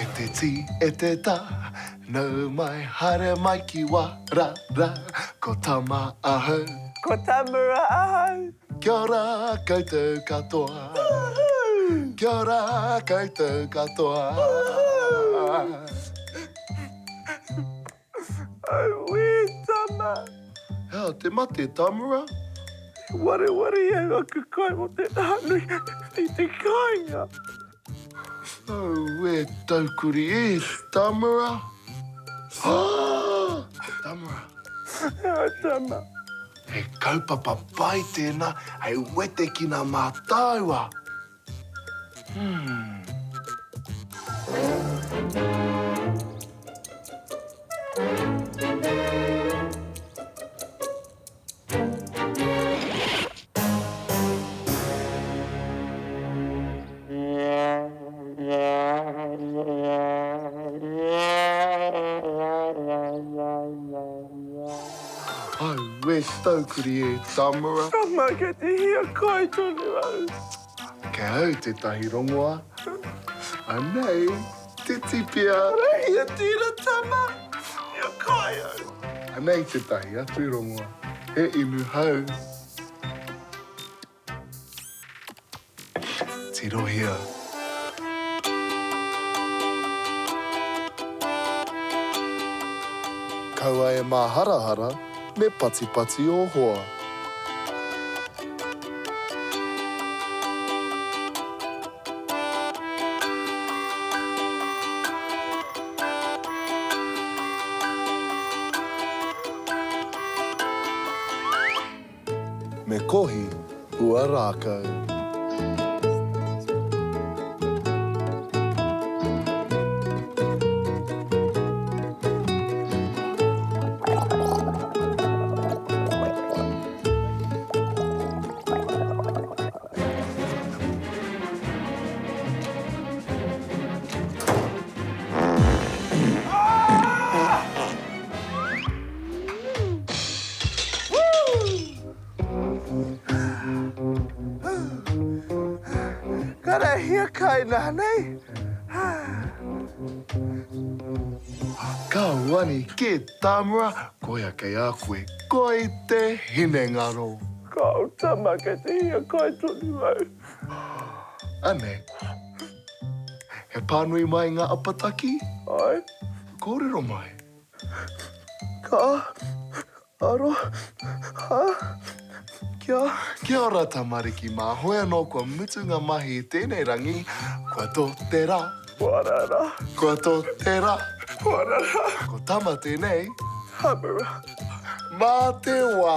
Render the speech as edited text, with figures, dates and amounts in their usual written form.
E te tī, e te tā, nau mai, haere mai ki Warara, ko Tama ahau. Ko Tamura ahau. Kia ora koutou katoa. Woohoo! Kia ora koutou katoa. Woohoo! Auē, tama! Hea te mate, Tamura? I wareware au aku kai mo te rā nui i te kāinga. Auē, taukuri e, Tamura! Ah! Tamura! Hea, tama? He kaupapa pai tēnā hei wetekina mā tāua! Hmm. Auē, taukuri e, Tamara. Tama, kei te hiakai tonu au. Kei au tētahi rongoa. Anei te tipia. Arahia tērā tama, kia kai au. Anei tētahi atu rongoa. He inu hau. Tirohia. Kaua e māharahara, me patipati ō hoa. Me kohi hua rākau. Kara hiakai nānei. Ka wani kē Tāmura, koia kei a koe, koi te hinengaro. Kao tama, kei te hiakai tonu au. Anei. He pānui mai ngā apataki? Ai. Kōrero mai. Ka aro ha kia. Kia ora tamariki mā, hoi anō kua mutu ngā mahi i tēnei rangi, kua tō te rā. Kua rara. Kua tō te rā. Kua rara. Ko Tama tēnei. Hamura. Mā te wā.